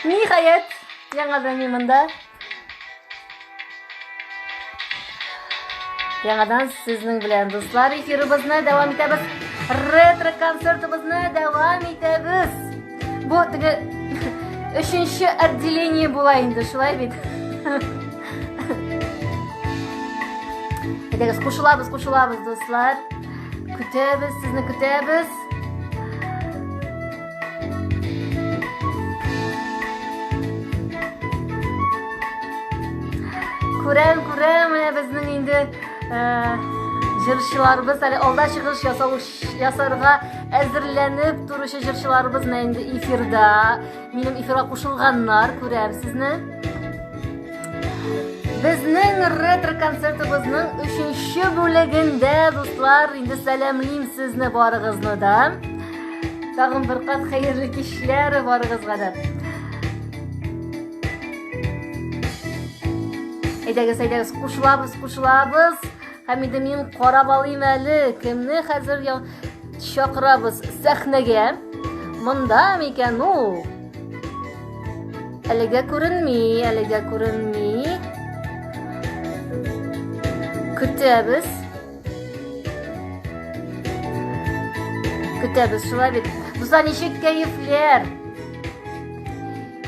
Ниһаять, яңадан мин монда. Яңадан сезнең белән, дуслар, эфирыбызны дәвам итәбез. Ретро концертыбызны дәвам итәбез. Бу теге өченче отделение була инде, шулай бит? Әйдәгез, кушылабыз, кушылабыз, дуслар. Көтәбез, сезне көтәбез. Күрәм, күрәм, менә безнең инде э, җырчыларыбыз әле алда чыгыш ясау ясарга әзерләнеп торучы җырчыларыбыз менә инде эфирда. Минем эфирга кушылганнар, күрәм сезне. Безнең ретро концертыбызның өченче бүлегендә, дуслар, инде сәламлим сезне барыгызны да. Тагын бер кат хәерле кичләр барыгызга да. Әйдәгез, әйдәгез, кушылабыз, кушылабыз. Һәм инде мин карап алыйм әле, кемне хәзер чакырабыз сәхнәгә. Монда микән ул? Әлегә күренми, әлегә күренми. Көтәбез. Көтәбез, шулай бит. Дуслар, ничек кәефләр?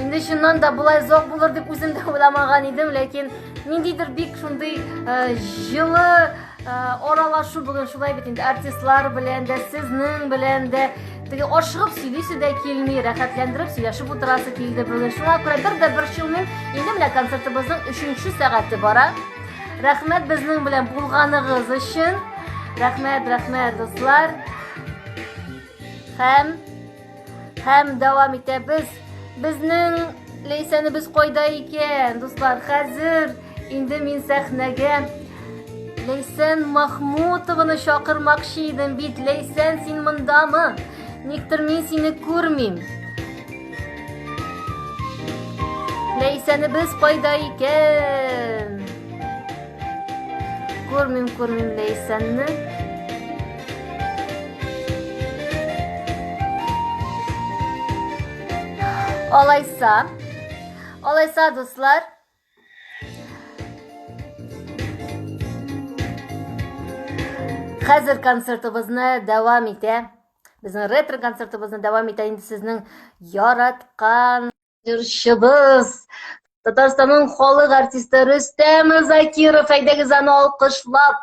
Инде чыннан да болай озак булыр дип үзем дә уйламаган идем, ләкин ниндидер бик шундый э, җылы э, аралашу бүген шулай бит инде артистлар белән дә, сезнең белән дә. Теге ашыгып сөйлисе дә килми, рәхәтләндереп сөйләшеп утырасы килде бүген. Шуңа күрә бер дә борчылмыйм. Инде менә концертыбызның өченче сәгате бара. Рәхмәт безнең белән булганыгыз өчен. Рәхмәт, рәхмәт, дуслар. Һәм һәм дәвам итәбез. Безнең Ләйсәнебез кайда икән, дуслар? Хәзер инде мин сәхнәгә Ләйсән Махмутованы чакырмакчы идем бит. Ләйсән, син мондамы? Никтер мин сине күрмим. Ләйсәнебез кайда икән? Күрмим, күрмим Ләйсәнне. Алайса, алайса, дуслар, Хәзер концертыбызны дәвам итә. Безнең ретро концертыбызны дәвам итә инде сезнең яраткан җырчыбыз, Татарстанның халык артисты Рөстәм Закиров, әйдәгез аны алкышлап,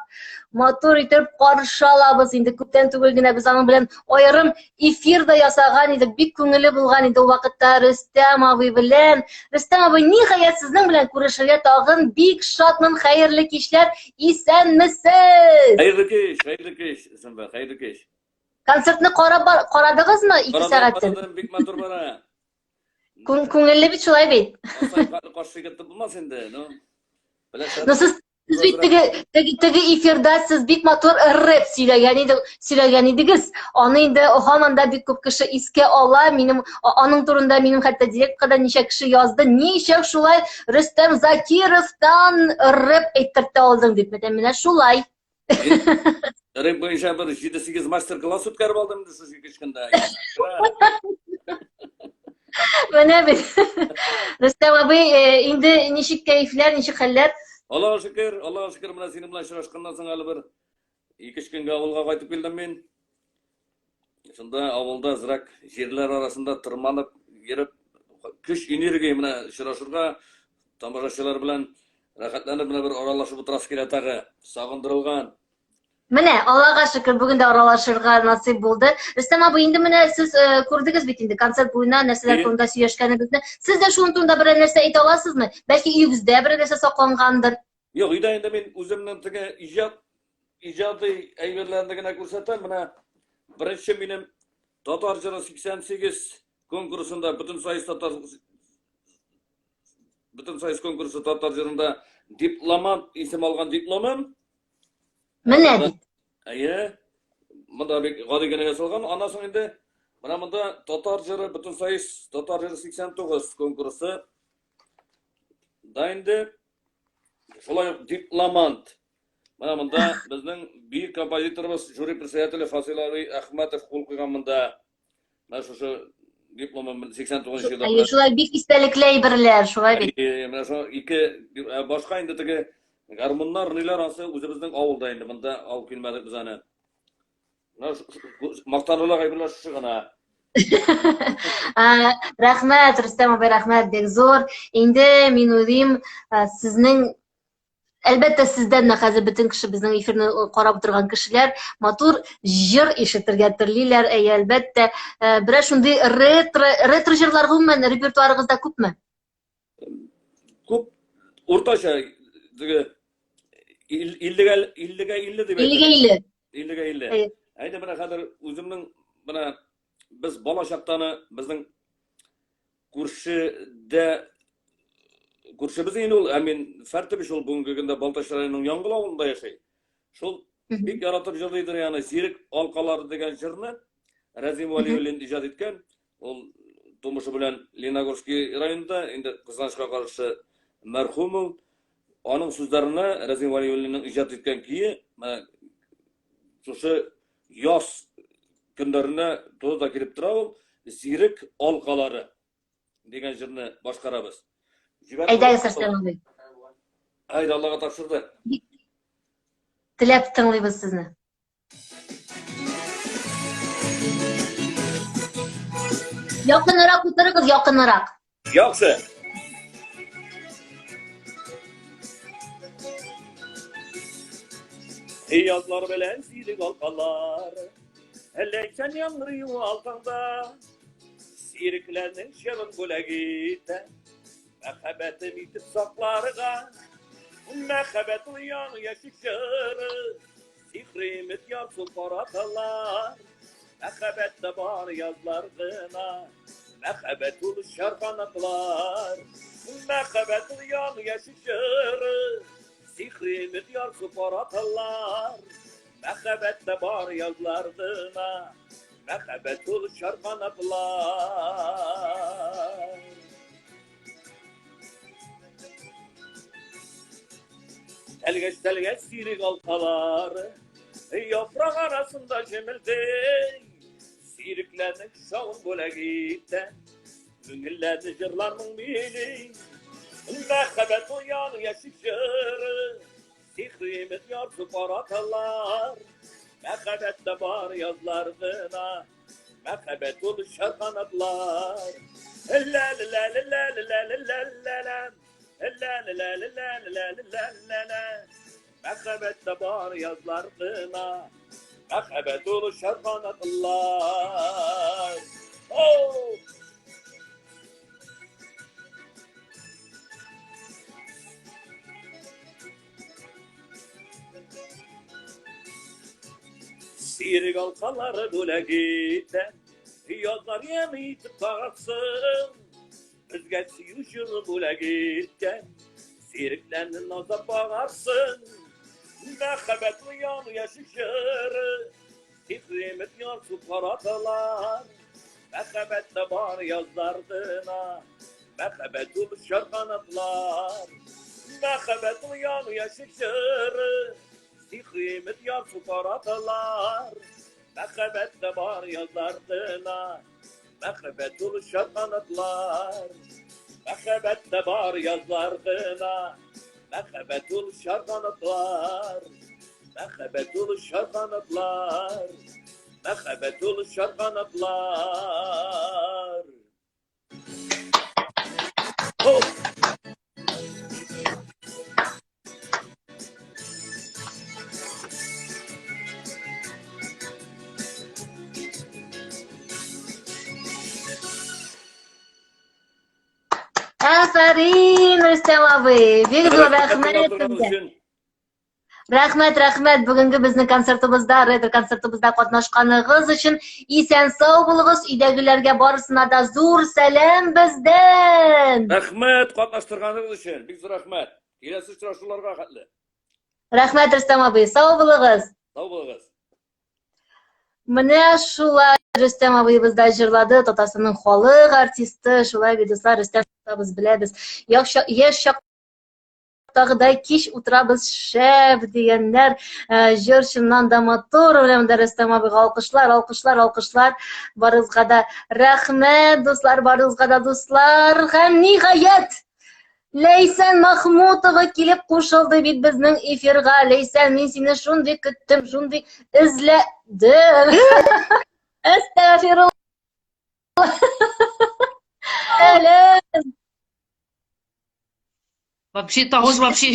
матур итеп каршы алабыз. Инде күптән түгел генә без аның белән аерым эфир да ясаган идек. Бик күңелле булган иде ул вакытта Рөстәм абый белән. Рөстәм абый, ниһаять сезнең белән күрешергә тагын бик шатмын. Хәерле кичләр, исәнмесез! Хәерле кич, хәерле кич, Зөмбә, хәерле кич. Концертны карап карадыгызмы 2 сәгатьтән? Карадым, бик матур бара. Күңелле бит шулай бит. Каршы китеп булмас инде, ну. Ну сез сез бит теге теге теге эфирда сез бик матур рэп сөйләгән иде, сөйләгән идегез. Аны инде һаман да бик күп кеше искә ала. Минем аның турында минем хәтта директка да ничә кеше язды. Ничек шулай Рөстәм Закировтан рэп әйттертә алдың дип. Менә шулай. Рэп буенча бер 7-8 мастер-класс үткәреп алдым инде шушы ике көндә. Менә бит. Рөстәм абый, э, инде ничек кәефләр, ничек хәлләр? Аллаһ шөкер, Аллаһ шөкер, менә синең белән очрашканнан соң әле бер ике-өч көнгә авылга кайтып килдем мин. Шунда авылда зрак җирләр арасында тырманып йөреп, көч, энергия менә очрашырга, тамашачылар белән рәхәтләнеп менә бер аралашып утырасы килә тагы. Сагындырылган. Менә, Аллага шөкер, бүген дә аралашырга насыйп булды. Рөстәм абый, инде менә сез э, күрдегез бит инде концерт буена нәрсәләр турында сөйләшкәнебезне. Сез дә шуның турында берәр нәрсә әйтә аласызмы? Бәлки өегездә берәр нәрсә саклангандыр? Юк, өйдә инде мин үземнең теге иҗат иҗади әйберләрне генә күрсәтәм. Менә беренче минем Татар җыры 88 конкурсында Бөтенсоюз татар Бөтенсоюз конкурсы татар җырында дипломант исем алган дипломым. Менә бит. Әйе. Монда бик гади генә ясалган. Аннан соң инде менә монда татар җыры Бөтенсоюз татар җыры 89 конкурсы да инде шулай ук дипломант. Менә монда безнең бөек композиторыбыз, жюри председателе Фасил абый Әхмәтов кул куйган монда. Менә шушы Дипломым 89 елда. Әйе, шулай бик истәлекле әйберләр, шулай бит. Әйе, менә шул ике ә, башка инде теге гармуннар, ниләр ансы үзебезнең авылда инде монда алып килмәдек без аны. Менә мактанырлык әйберләр шушы гына. Ә, Рәхмәт, Рөстәм абый, рәхмәт, бик зур. Инде мин уйлыйм, ә, сезнең Әлбәттә, сездән дә хәзер бөтен кеше безнең эфирны э, карап утырган кешеләр матур җыр ишетергә телиләр. Әйе, әлбәттә, э, берәр шундый ретро ретро җырлар гомумән репертуарыгызда күпме? Күп уртача теге иллегә иллегә илле дип Иллегә илле. Иллегә илле. Әйдә менә хәзер үземнең менә без бала чактаны безнең Күршедә күршебез инде ул, Әмин Фәртович ул бүгенге көндә Балтач районының Яңгул авылында яши. Шул бик яратып җырлыйдыр яны Зирек алкалары дигән җырны Рәзим Вәлиуллин иҗат иткән. Ул тумышы белән Леногорский районында, инде кызганычка каршы мәрхүм ул. Аның сүзләренә Рәзим Вәлиуллинның иҗат иткән көе менә шушы Яз көннәренә туры да килеп тора ул. Зирек алкалары дигән җырны башкарабыз. Җибәреп Әйдәгез, Арслан абый. Әйдә, Аллага тапшырды. Теләп тыңлыйбыз сезне. Якынрак утырыгыз, якынрак. Яхшы. Язлар белән сирек алкалар, Ләйсән яңгырый алтыңда, Сирекләрнең җырын бүләк итә, Мәхәббәтем итеп сакларга, Мәхәббәт ул ян яшик җыры, Сихри өмет ярсу караталар, Мәхәббәттә бар язлар гына, Мәхәббәт ул очар канатлар. Мәхәббәт ул ян яши җыры, Сихри өмет ярсу караталар. Мәхәббәттә бар язлар гына, Мәхәббәт ул очар канатлар. Тәлгәш-тәлгәш сирек алкалар, Яфрак арасында җемелди. Сирекләрнең шавын бүләк итә, Күңелләрне җырларның мили. Мәхәббәт ул ян яши җыры, Сихри өмет ярсу караталар. Мәхәббәттә бар язлар гына, Мәхәббәт ул очар канатлар. Лә-лә-лә-лә-лә-лә-лә-лә-лә. Лә-лә-лә-лә-лә-лә-лә-лә. Мәхәббәттә бар язлар гына. Мәхәббәт ул очар канатлар. Оу! Сирек алкалары бүләк итә, Язлар яме итеп тагарсын. Безгә сөю җыры бүләк иткән, Сирекләрне назлап багарсын. Мәхәббәт уяну яши җыры, Сихри ярсу караталар. Мәхәббәттә бар язлар гына, Мәхәббәт ул очар канатлар. Мәхәббәт ул яну яши җыры, Сихри ярсу караталар. Мәхәббәттә бар язлар гына, Мәхәббәт ул очар канатлар. Мәхәббәттә бар язлар гына, Мәхәббәт ул очар канатлар. Мәхәббәт ул очар канатлар. Мәхәббәт ул очар канатлар. Oh! Афәрин, Рөстәм абый! Бик зур рәхмәт сезгә. Рәхмәт, рәхмәт. Бүгенге безнең концертыбызда, ретро концертыбызда катнашканыгыз өчен исән сау булыгыз. Өйдәгеләргә барысына да зур сәлам бездән. Рәхмәт катнаштырганыгыз өчен. Бик зур рәхмәт. Киләсе очрашуларга хәтле. Рәхмәт, Рөстәм абый. Сау булыгыз. Сау булыгыз. Менә шулай Рөстәм абыебыз да җырлады, Татарстанның халык артисты, шулай бит, дуслар, Рөстәм без беләбез. Яшь чак чираттагыдай кич утырабыз, шәп дигәннәр. Җыр чыннан да матур, менә монда Рөстәм абыйга алкышлар, алкышлар, алкышлар. Барыгызга да рәхмәт, дуслар, барыгызга да дуслар. Һәм ниһаять, Ләйсән Махмутова килеп кушылды бит безнең эфирга. Ләйсән, мин сине шундый көттем, шундый эзләдем. Әстәгъфирулла. Әле. Вообще тавыш вообще.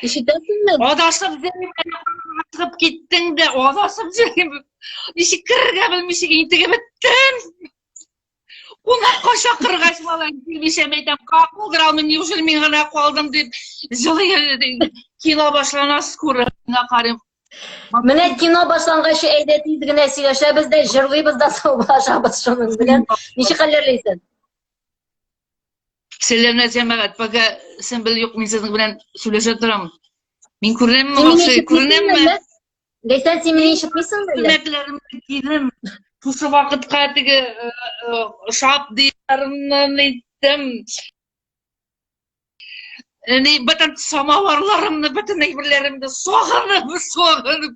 Ишетәсеңме? Адашып йөрим, чыгып киттең дә, адашып йөрим. Ничек керергә белмичә интегеп беттем. Кунакка чакыргач, малай, килмичә әйтәм, как булдыра алмыйм, неужели мин генә калдым дип, җылы кино башлана скоро, мина карыйм. Менә кино башлангач, әйдә тиз генә сөйләшәбез дә, җырлыйбыз да, саубуллашабыз шуның белән. Ничек хәлләр, Ләйсән? Сәламләр, җәмәгать, пока Сөмбел юк, мин сезнең белән сөйләшә торам. Мин күренәмме, вообще, күренәмме? Ләйсән, син мине ишетмисеңме әллә? Күлмәкләремне кидем. Шушы вакытка теге шап диләреннән әйттем. Ни, бөтен самаварларымны, бөтен әйберләремне сагынып, сагынып,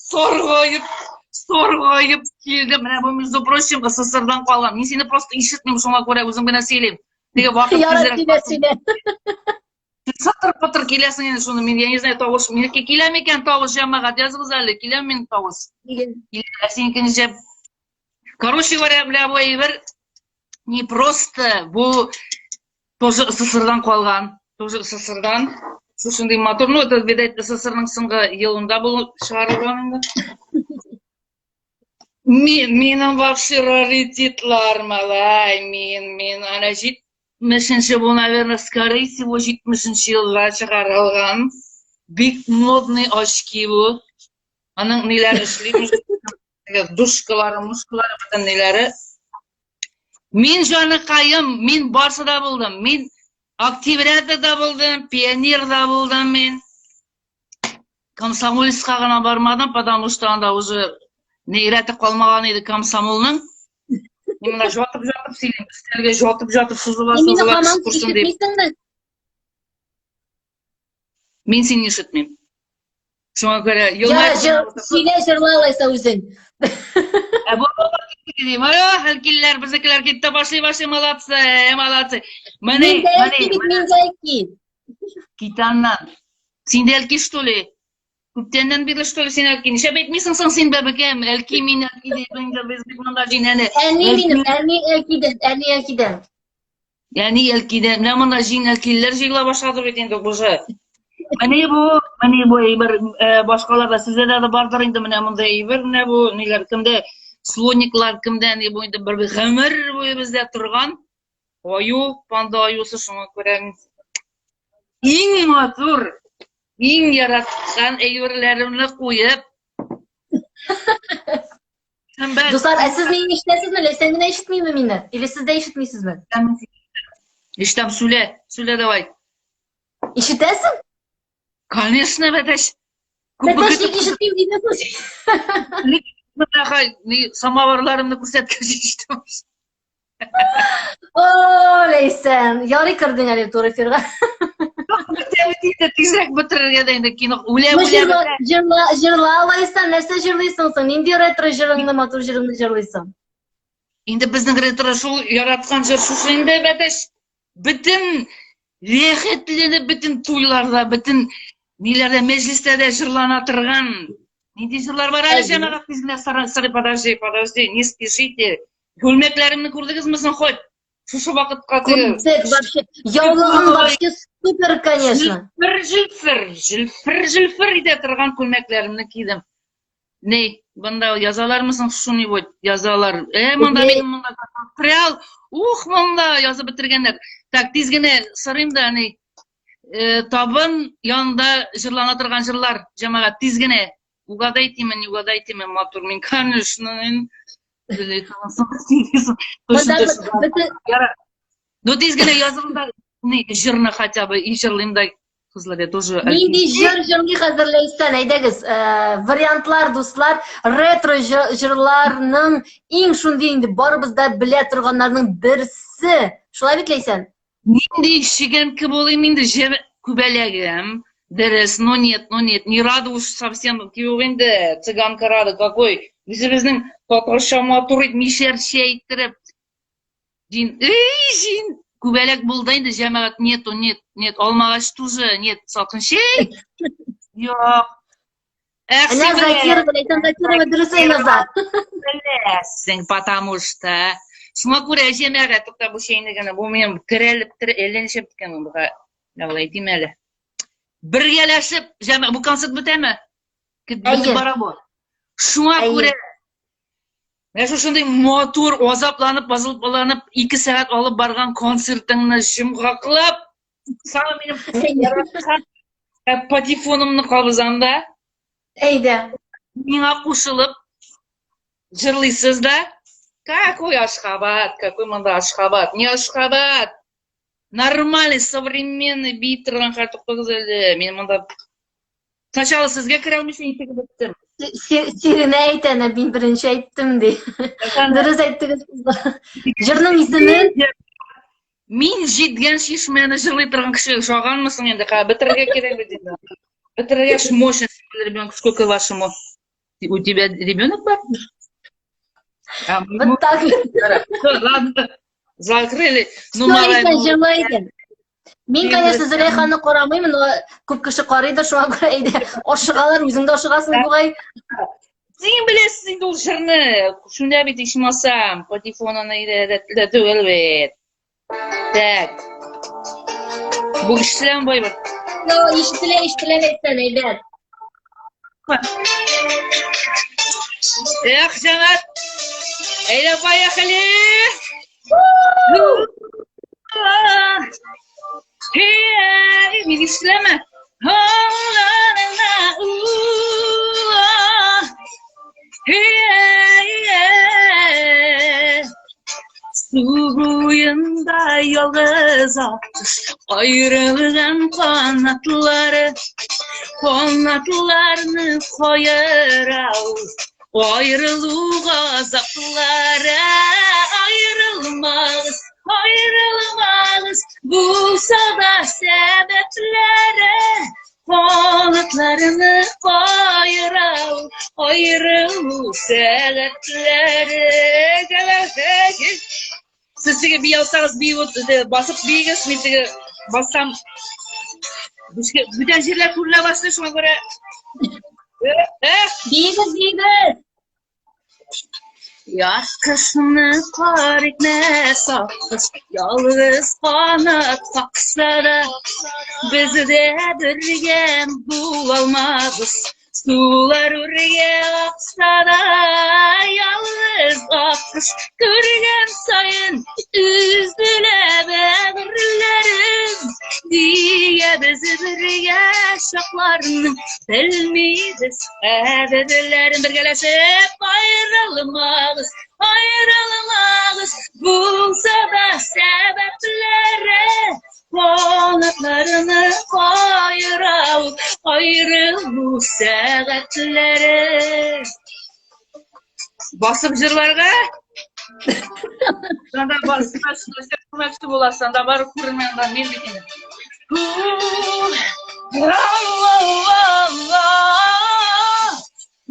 саргаеп, саргаеп килдем. Менә бу, между прочим, СССРдан калган. Мин сине просто ишетмим, шуңа күрә үзем генә сөйлим. Теге вакыт Ярар, сөйлә, сөйлә. Сатыр-пытыр киләсең инде шуны, мин, я не знаю, тавыш, минеке килә микән тавыш, җәмәгать, языгыз әле, киләме минем тавыш? Килә, синеке ничә? Короче говоря, бля, бу әйбер не просто, бу тоже СССРдан калган, тоже СССРдан. Шушындый матур, ну, это, видать, СССРның соңгы елында бу чыгарылган инде. Мин, минем вообще раритетлар, малай, мин, мин, ана 70-нче бу, наверное, скорее всего, 70-нче елда чыгарылган. Бик модный очки бу. Аның ниләре эшли, душкалары, мушкалары, бөтен ниләре. Мин җаныкаем, мин барсы да булдым. Мин октябрята да булдым, пионер да булдым мин. Комсомольска гына бармадым, потому что анда уже не рәте калмаган иде комсомолның. Мин менә жатып-жатып сөйлим, өстәлгә жатып-жатып сузыла сузыла курсын дип. Мин сине ишетмим. Шуңа күрә елмаеп. Сөйлә, җырла алайса үзең. Ә бу дим. Хәлкилләр, безнекеләр китте башлый башлый, молодцы, молодцы. Менә, менә. Мин дә Кит аннан. Син дә әлки, что ли? Күптәннән бирле, что ли, син әлки? Нишләп әйтмисең соң син, бәбекәм? Әлки мин, әлки дип, инде без бит монда җинәне. Әни минем, әни әлкидән, әни әлкидән. Әни әлкидән. Менә монда җин әлкилеләр җыела башлады бит инде уже. Менә бу, менә бу әйбер, э, башкаларда сездә дә бардыр инде менә мондай әйбер, менә бу ниләр, кемдә слониклар, кемдә ни бу инде бер гомер буе бездә торган. Аю, панда аюсы шуңа күрә иң матур, иң яраткан әйберләремне куеп. Дуслар, ә сез мине ишетәсезме? Ләйсән генә ишетмиме мине? Или сез дә ишетмисезме? Ишетәм, сүлә, сүлә давай. Ишетәсең? Конечно, бәтәч. Бәтәч ник ишетмим дидең соң? Самаварларымны күрсәткәч ишетәм. О, Ләйсән, ярый кердең әле туры эфирга. Тизрәк бетерергә дә инде кино үлә үлә. Җырла, җырла, җырла, Ләйсән, нәрсә җырлыйсың соң? Нинди ретро җырыңны, матур җырыңны җырлыйсың? Инде безнең ретро шул яраткан җыр шушы инде, бәтәч. Бөтен рәхәтләнеп бөтен туйларда, бөтен ниләрдә, мәҗлесләрдә җырлана торган нинди җырлар бар әле, җәмәгать, тиз генә сорый, подожди, подожди, не спешите. Күлмәкләремне күрдегезме соң хоть? Шушы вакытка теге. Күрдек вообще. Яулыгың вообще супер, конечно. Җилфер, җилфер, җилфер, җилфер итә торган күлмәкләремне кидем. Ни, бында язалармы соң что-нибудь? Язалар. Э, монда минем монда прял. Ух, монда язып бетергәннәр. Так, тиз генә сорыйм да, ни. Э, табын янында җырлана торган җырлар, җәмәгать, тиз генә. Угадайте ме, не угадайте ме, матур мин, конечно. Ну, тиз генә языгыз да, ни, җырны хотя бы, и җырлыйм да, кызлар, я тоже... Нинди җыр җырлый хәзер Ләйсән? Әйдәгез, э, вариантлар, дуслар, ретро җырларның иң шундый инде барыбыз да белә торганнарның берсе. Шулай бит, Ләйсән? Нинди чегәнке булыйм инде, җәб күбәләгем. Дөрес, но нет, но нет, не рада уж совсем, юк инде, цыганка рада, какой. Үзебезнең татарча матур итеп, мишәрчә иттереп. Дин, эй, җин, күбәләк булды инде, җәмәгать, нету, нет, нет, алмагач тоже, нет, салкын чәй. Юк. Эх, Әнә Закирова, Ләйсән Закирова дөрес яза. Беләсең, потому что шуңа күрә җәмәгать, тукта бу чәйне генә, бу минем керәлеп тер, әллә ничә беткән ул буга. Менә әйтим әле. Бергәләшеп, җәмәгать, бу концерт бетәме? Бетеп бара бу. Шуңа күрә менә шушындый матур, азапланып, азапланып, 2 сәгать алып барган концертыңны җомгаклап, Саңа минем яраткан патефонымны кабызам да. Әйдә. Миңа кушылып җырлыйсыз да. Какой Ашхабад, какой монда Ашхабад? Не Ашхабад. Нормальный, современный бии торган хәл туктагыз әле. Мин монда Сначала сезгә керә алмыйча интегеп беттем. Сиренә әйтә, әнә мин беренче әйттем ди. Дөрес әйттегез. Җырның исеме? Мин җиткән чишмәне җырлый торган кеше ошаганмы соң инде? Ка, бетерергә кирәк бит инде. Бетерергә мощно ребенку. Сколько вашему? У тебя ребенок бар? А, вот так. Ладно, закрыли. Ну, җырлайды. Мин, конечно, Зөләйханы карамыйм, но күп кеше карыйдыр, шуңа күрә әйдә, ашыгалар, үзең дә ашыгасың бугай. Син беләсең инде ул җырны. Шунда бит ичмасам, патефонаны өйрәтә түгел бит. Так. Бу ишетеләме бай бер? Йо, ишетелә, ишетелә әйтсән, әйбәт. Эх, җәмәгать. Әйдә, поехали! Hey, мин ишетеләме? Су буенда ялгыз аккош Аерылган канатлары Канатларны каера ул Аерылу газаплары Аерылмагыз, аерылмагыз Булса да сәбәпләре Канатларны каера ул Аерылу сәгатьләре Сез теге бии алсагыз, бии басып биегез, мин теге бассам, бүтән җирләр күренә башлый, шуңа күрә. Биегез, биегез! Яз кышны кар итмәс аккош, ялгыз канат какса да, без дә бергә булалмабыз. Сулар үргә акса да, ялгыз аккош күргән саен өзелә бәгырьләрем. Диябез бергә чакларның белмибез кадерләрен бергәләшеп аерылмабыз, аерылмабыз, булса да сәбәпләре. Канатларны каера ул аерылу сәгатьләре. Басып җырларга? Анда басып күрмәкче буласың, анда барып күренмә, анда мин бит инде.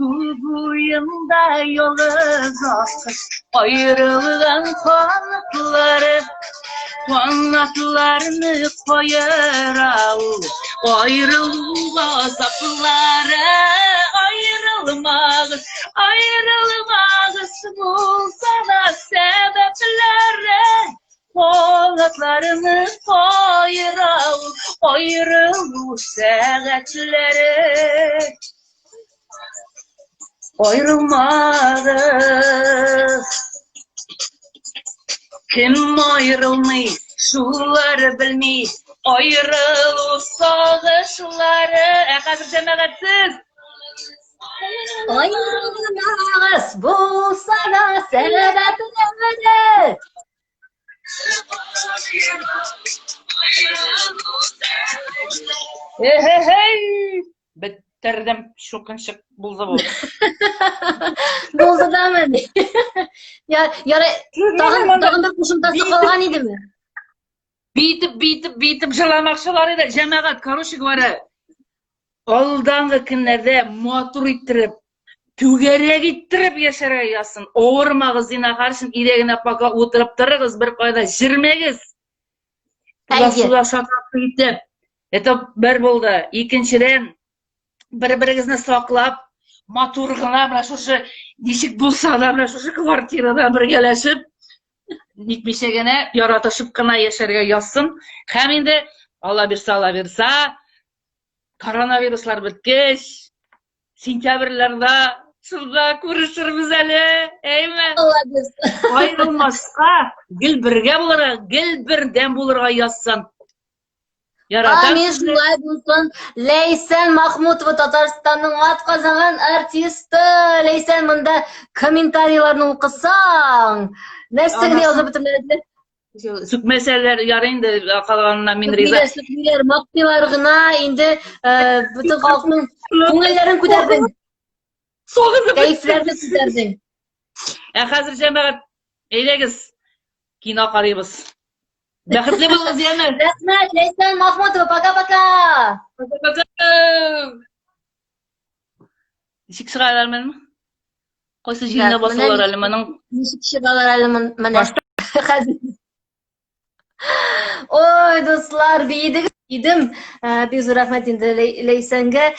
Су буенда ялгыз аккош аерылган канатлары канатларны каера ул аерылу газаплары аерылмагыз аерылмагыз булса да сәбәпләре канатларны каера ул аерылу сәгатьләре Аерылмагыз. Кем аерылмый, шулар белми, аерылу сагышлары. Ә хәзер җәмәгать сез. Аерылмагыз, булса да сәбәпләре. Эй-эй-эй! Бетердем, чукынчык булды бу. Булды дамы? Я, ярай, тагын, тагын бер кушымтасы калган идеме? Биетеп, биетеп, биетеп җырламакчылар иде. Җәмәгать, короче говоря, алдагы көннәрдә матур иттереп, түгәрәк иттереп яшәргә язсын. Авырмагыз, зинһар өчен өйдә генә пока утырып торыгыз, бер кайда җөрмәгез. Туда-сюда шатасы итеп. Это бер булды. Икенчедән, бер-берегезне саклап, матур гына менә шушы ничек булса да менә шушы квартирада бергәләшеп, нитмичә генә, яратышып кына яшәргә язсын. Һәм инде Алла бирсә, Алла бирсә, коронавируслар беткәч, сентябрьләрдә шунда күрешербез әле, әйме? Алла бирсә. Аерылмаска, гел бергә булырга, гел бердәм булырга язсын. Яратам. Амин, шулай булсын. Ләйсән Махмутова Татарстанның атказанган артисты. Ләйсән, монда комментарийларны укысаң, нәрсә генә язып бетермәделәр. Сүкмәсәләр ярый инде, калганына мин риза. Сүкмиләр, мактыйлар гына инде бөтен халыкның күңелләрен күтәрдең. Сагынып. Кәефләрне күтәрдең. Ә хәзер җәмәгать, әйдәгез, кино карыйбыз. Бәхетле булыгыз, яме. Рәхмәт, Ләйсән Махмутова, пока-пока. Пока-пока. Ничек чыгалар моның? Кайсы җиренә басалар әле моның? Ничек чыгалар әле менә? Хәзер. Ой, дуслар, биедегез, идем. Бик зур рәхмәт инде Ләйсәнгә.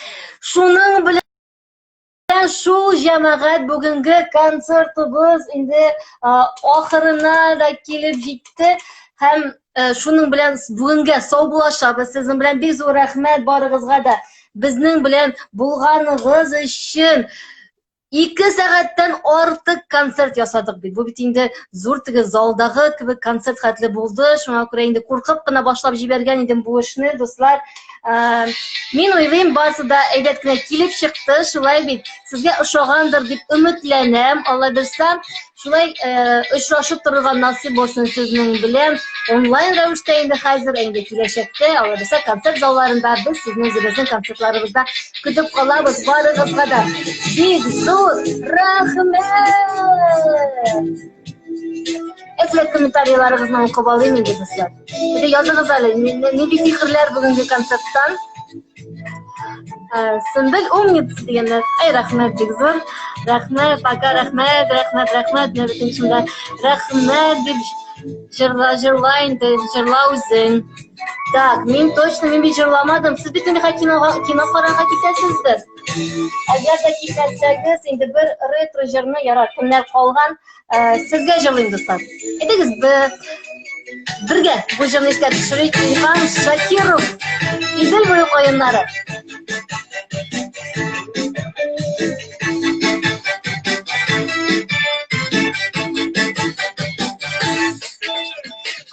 Шуның белән шул җәмәгать бүгенге концертыбыз инде ахырына да килеп җитте һәм шуның белән бүгенгә саубуллашабыз. Сезнең белән бик зур рәхмәт барыгызга да безнең белән булганыгыз өчен. 2 сәгатьтән артык концерт ясадык бит. Бу бит инде зур теге залдагы кебек концерт хәтле булды. Шуңа күрә инде куркып кына башлап җибәргән идем бу эшне, дуслар. Мин уйлыйм, барысы да әйбәт кенә килеп чыкты, шулай бит. Сезгә ошагандыр дип өметләнәм, Алла бирсә. Шулай очрашып торырга насыйп булсын сезнең белән. Онлайн рәвештә инде хәзер, инде киләчәктә, Алла бирсә, концерт залларында без сезне үзебезнең концертларыбызда көтеп калабыз. Барыгызга да бик зур рәхмәт! Әзрәк комментарийларыгызны укып алыйм инде, дуслар. Әйдә языгыз әле, нинди фикерләр бүгенге концерттан? Сөмбел умница дигәннәр. Әй, рәхмәт, бик зур. Рәхмәт, пока, рәхмәт, рәхмәт, рәхмәт. Менә бөтен шунда рәхмәт дип җырла, җырла инде, җырла үзең. Так, мин точно, мин бит җырламадым. Сез бит инде кинога, кино карарга китәсездер. Әгәр дә китмәсәгез, инде бер ретро җырны ярар, кемнәр калган, Сезгә җырлыйм, дуслар. Әйдәгез, бергә бу җырны искә төшерик. Илһам Шакиров, Идел буе каеннары.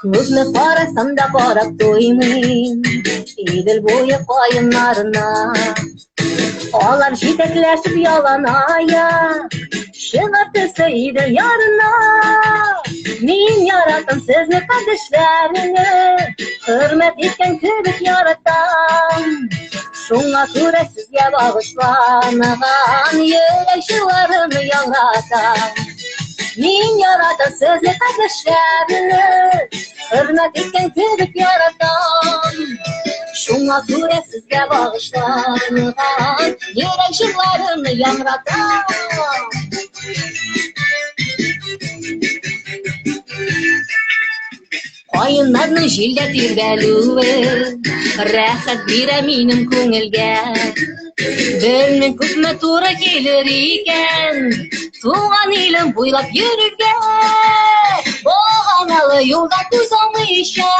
Күпме карасам да карап туймыйм Идел буе каеннарына. Алар җитәкләшеп ялан аяк, Чыгар төсе Идел ярына. Мин яратам сезне, кардәшләремне, Хөрмәт иткән кебек яратам. Шуңа күрә сезгә багышланган Йөрәк җырларымны яңратам. Мин яратам сезне, кардәшләремне, Хөрмәт иткән кебек яратам. Шуңа күрә сезгә багышланган йөрәк җырларымны яңратам. Каеннарның җилдә тирбәлүе рәхәт бирә минем күңелгә. Белмим күпме туры килер икән Туган илем буйлап йөрергә. Баганалы юлда күз алмыйча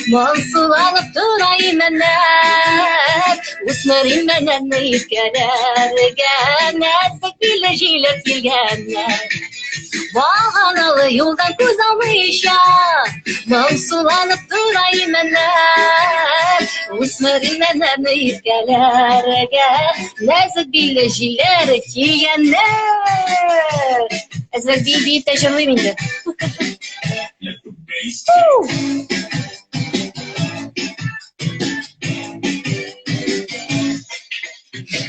Моңсуланып тора имәннәр. Үсмер имәннәрне иркәләргә Нәзек билле җиләк килгәннәр. Баганалы юлдан күз алмыйча Моңсуланып тора имәннәр. Үсмер имәннәрне иркәләргә Нәзек билле җилләр килгәннәр. Әзрәк бии-биеп тә җырлыйм инде.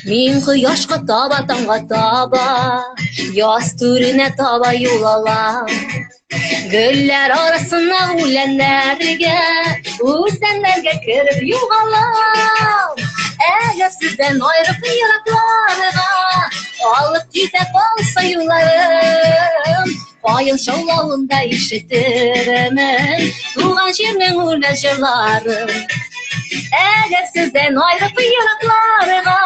Мин кояшка таба, таңга таба, яз түренә таба юл алам. Гөлләр арасына үләннәргә Үзәннәргә кереп югалам. Әгәр сездән аерып еракларга алып китә калса юлларым, каен шаулавында ишетермен туган җирнең үлмәс җырларын. Әгәр сездән аерып еракларга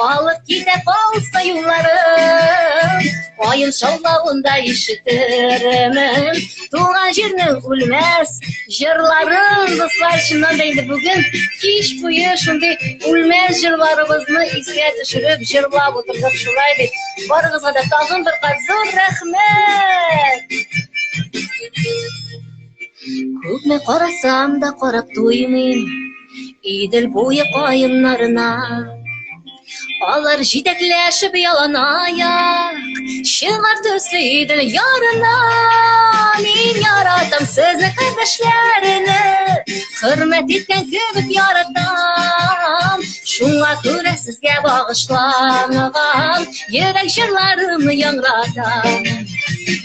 алып китә калса юлларым, каен шаулавында ишетермен туган җирнең үлмәс җырларын. Дуслар, чыннан да инде бүген кич буе шундый үлмәс җырларыбызны искә төшереп җырлап утырдык, шулай бит? Барыгызга да тагын бер кат зур рәхмәт! Күпме карасам да карап туймыйм Идел буе каеннарына. Алар җитәкләшеп яланаяк чыгар төсле Идел ярына. Мин яратам сезне, кардәшләрне, хөрмәт иткән кебек яратам. Шуңа күрә сезгә багышланган йөрәк җырларымны яңратам.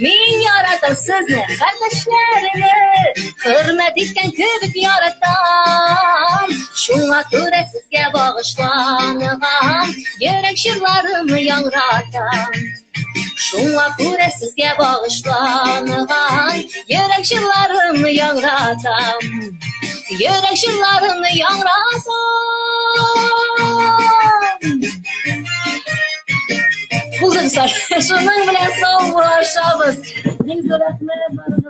Мин яратам сезне, кардәшләрне, хөрмәт иткән кебек яратам. Шуңа күрә сезгә багышланган йөрәк җырларымны яңратам. Шуңа күрә сезгә багышланган йөрәк җырларымны яңратам. Йөрәк җырларымны яңратам. Булды, дуслар. Шуның белән сау булашабыз. Бик зур рәхмәт.